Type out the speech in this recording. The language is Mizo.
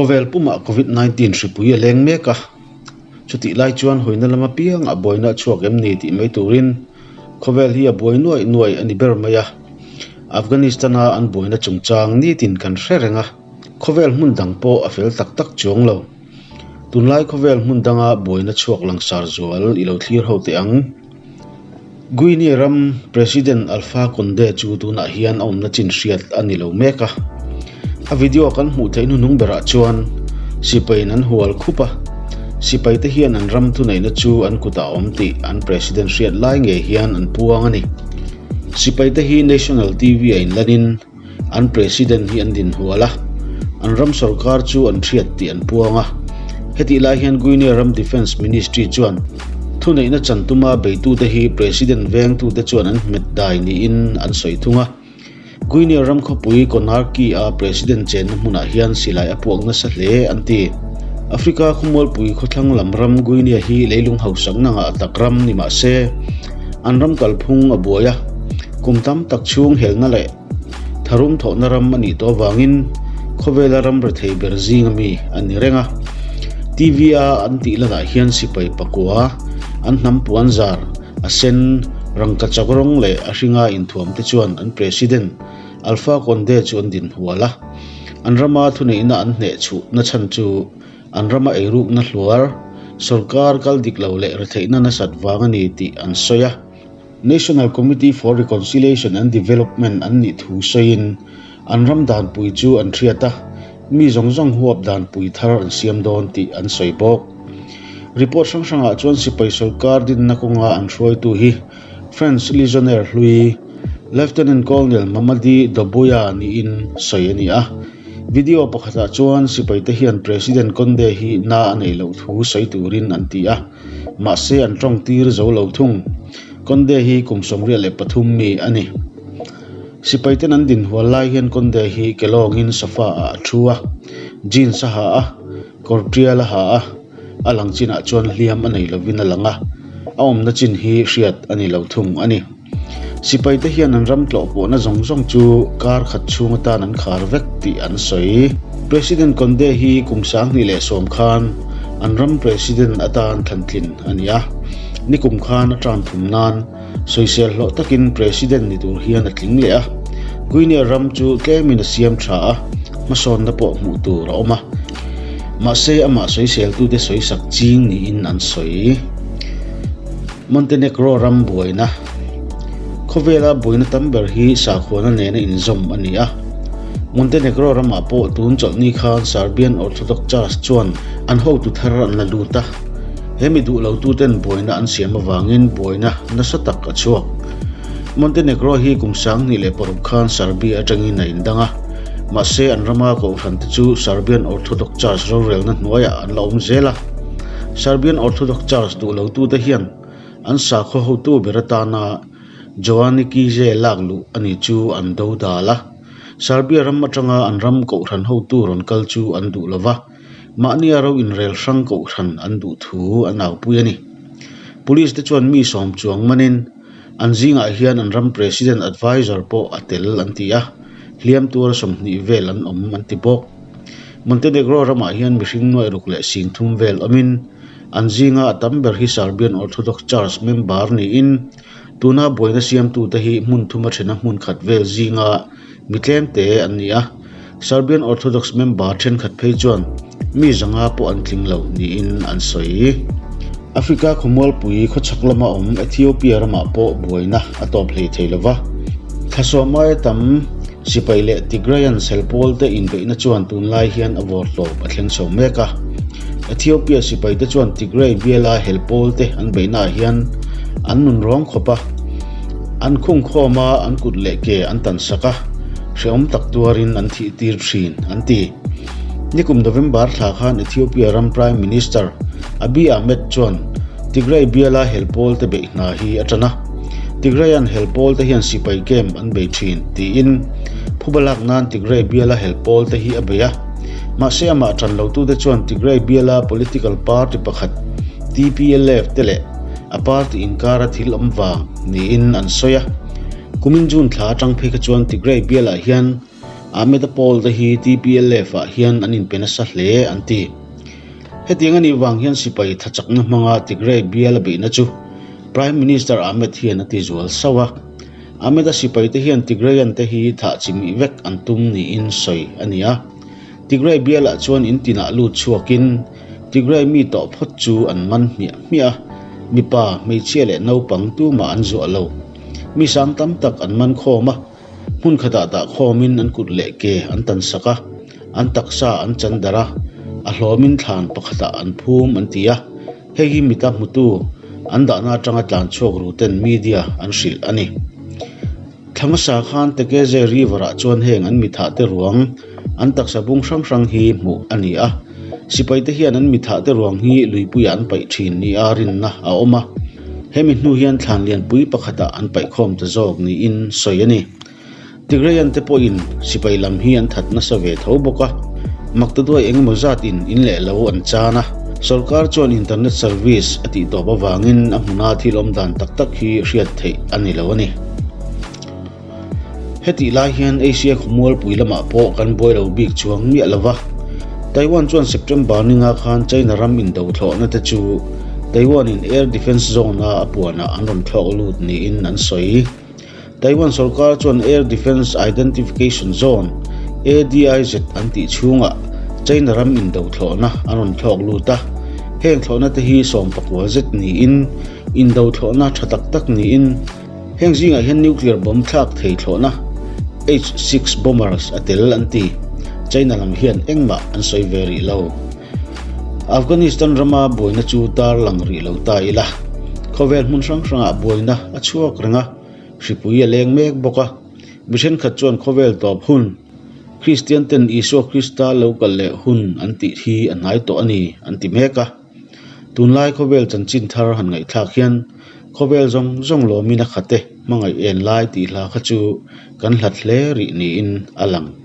Khawvel pumah Covid 19 hripui a leng mek a, chutih lai chuan hawina lam apiangah buaina a chhuak em ni tih mai turin khawvel hi a buai nuaih nuaih a ni ber mai a. Afghanistan-a an buaina chungchang nitin kan hre reng a, khawvel hmun dang pawh a fel tak tak chuang lo. Tunlai khawvel hmun danga buaina chhuak langsar zual i lo thlir ho teh ang. Guinea ram President Alpha Conde chu tunah hian a awmna chin hriat a ni lo mek a. A video kan hmuh theih hnuhnung berah chuan sipaiin an hual khup a, sipaite hian an ram thuneihna chu an kutah a awm tih an President hriat lai ngei hian an puang a ni. Sipaite hi National TV a inlanin, An President hi an dinhual a, an ram sorkar chu an hriat tih an puang a. Hetih lai hian Guinea ram Defence Ministry chuan thuneihna chan tuma beitute hi President vengtute chuan an hmet dai niin an sawi thung a. Guinea ram khawpui Conakry-a President chenna hmunah hian silai a puak nasa hle an ti. Africa khawmualpui khawthlang lam ram Guinea hi leilung hausakna ngah tak ram ni mah se, an ram kalphung a buai a. Kum tam tak chhung helna leh tharum thawhna ram a nih tawh avangin khawvela ram rethei ber zinga mi a ni reng a. TV-a an tih lanah hian sipai pakua, an hnam puan zar, a sen, rangkachak rawng leh a hringa inthuam te chuan an President Alpha Conde chu an dinhual a. An rama thuneihna an hneh chhuhna chhan chu an rama eirukna hluar, sorkar kal dik lo leh retheihna nasat vang a ni tih an sawi a. National Committee for Reconciliation and Development an nih thu sawiin an ram danpui chu an hriat a, mi zawng zawng huap danpui thar an siam dawn tih an sawi bawk. Report hrang hrangah chuan sipai sorkar dinna kawnga an hruaitu hi French Legionnaire hlui Lieutenant Colonel Mamadi Doumbouya niin sawi a ni a. Video pakhatah chuan sipaite hian President Conde hi na a neih loh thu sawi turin an ti a. Mahse an tawng tir zo lo thung. Conde hi kum 83 mi a ni. Sipaiten an dinhual lai hian Conde hi ke lawngin sofa ah a thu a, jeans a ha a, kawr tial a ha a, a lang chinah chuan hliam a nei lovin a lang a, a awmna chin hi hriat a ni lo thung a ni. Sipaite hian an ram tlawh pawhna zawng zawng chu kar khat chhung atan an khar vek tih an sawi. President Conde hi kum 2010 khan an ram President atan thlantlin a ni a, nikum khan a term thum nan sawisel hlawh takin President ni tur hian a tling leh a. Guinea ram chu tlemin a siam tha a, hmasawnna pawh hmuh tur a awm a. Mahse amah sawiseltute sawisak ching niin an sawi. Montenegro ram buaina Khawvela buaina tam ber hi sakhuana nena inzawm a ni a. Montenegro ramah pawh tun chawlhni khan Serbian Orthodox Church chuan an hotu thar an la lut a. He mi duh lotuten buaina an siam avangin buaina nasa tak a chhuak. Montenegro hi kum 2006 khan Serbia atangin a indang a. Mahse an rama kohhrante chu Serbian Orthodox Church rorelna hnuaiah an la awm zel a. Serbian Orthodox Church duh lotute hian an sakhaw hotu ber atana Joanikije lak luh a ni chu an do dal a. Serbia ram atanga an ram kohhran hotu rawn kal chu an duh lo va, mahnia ro inrel hrang kohhran an duh thu an aupui a ni. Police te chuan mi sawm chuang manin an zingah hian an ram President adviser pawh a tel an ti a, hliam tuar 20 vel an awm an ti bawk. Montenegro ramah hian mihring nuaih ruk leh sing thum vel awmin an zinga a tam ber hi Serbian Orthodox Church member niin tuna buaina siamtute hi hmun thuma thena hmun khat vel zinga mi tlemte an ni a. Serbian Orthodox member thenkhat phei chuan mi zanga pawh an tling lo niin an sawi. Africa khawmualpui khawchhak lama awm Ethiopia ramah pawh buaina a tawp hlei thei lova, thla sawm aia tam Sipai leh Tigrayan sel pawlte inbeihna chuan tunlai hian a vawrtawp a thleng chho mek a. Ethiopia sipaite chuan Tigray biala hel pawlte an beihnaah hian an nun rawng khawp a, an khung khawm a, an kut leh ke an tan sak a, hrehawm tak tuarin an thih tir thin, an ti. Nikum November thla khan Ethiopia ram Prime Minister Abiy Ahmed chuan Tigray biala hel pawlte beih hna hi a tan a. Tigrayan hel pawl te hian sipai camp an bei thin tiin phuba lak nan Tigray biala hel pawl te hi a bei a. Mahse amah tan lotute chuan Tigray biala political party pakhat TPLF te leh a party inkara thil awm vang niin an sawi a. Kumin June thla atang phei kha chuan Tigray bialah hian. Ahmed-a pawl te hi TPLF ah hian an inpe nasa hle an ti. Hetiang a nih vang hian sipai thachakna hmanga Tigray bial a beihna chu Prime Minister Ahmed hian a ti zual sauh a. Ahmed-a sipai te hian Tigrayan te hi thah chimih vek an tum niin sawi a ni a. Tigray bialah chuan in tinah lut chhuakin Tigray mi tawh phawt chu an man hmiah hmiah a, mipa, hmeichhia leh naupang tumah an zuah lo. Mi sang tam tak an man khawm a, hmun khatah dah khawmin an kut leh ke an tan sak a, an taksa an chan darh a, a hlawmin thlan pakhatah an phum an ti a, hei hi mita hmutu an dahna atanga tlan chhuak ru ten media an hrilh a ni. Thla hmasa khan Tekeze River ah chuan heng an mithah te ruang an taksa bung hrang hrang hi hmuh a ni a, sipai te hian an mithah te ruang hi luipuiah an paih thin nia rinna a awm a, hemi hnu hian thlan lianpui pakhatah an paihkhawm ta zawk niin sawi a ni. Tigrayan te pawhin sipai lam hi an that nasa ve tho bawk a, maktaduai eng emaw zat in in leh lo an chan a, sorkar chuan internet service a tih tawp avangin a hmuna thil awm dan tak tak hi hriat theih a ni lo a ni. Hetih lai hian Asia khawmualpui lamah pawh kan buai lo bik chuang miah lo va, Taiwan chuan September ninga khan China ram indo thlawhna te chu Taiwan in air defence zone a a puanah an rawn thlawk lut niin an sawi. Taiwan sorkar chuan Air Defence Identification Zone, ADIZ, an tih chhungah China ram indo thlawhna an rawn thlawk lut a. Heng thlawhna te hi sawmpakual zet niin, indo thlawhna tha tak tak niin, heng zingah hian nuclear bomb thlak thei thlawhna H-6 bombers a tel an ti. China lam hian engmah an sawi ve rih lo. Afghanistan rama buaina chu tar lang rih lo ta ila, khawvel hmun hrang hrangah buaina a chhuak reng a, hripui a leng mek bawk a. Mi thenkhat chuan khawvel tawp hun, Kristian ten Isua Krista lo kal leh hun an tih hi a hnai tawh a ni an ti mek a. Tunlai khawvel chanchin thar han ngaihthlak hian khawvel zawng zawng lawmin a khat e, hmangaih en lai tih hla kha chu kan hlat hle rih niin a lang.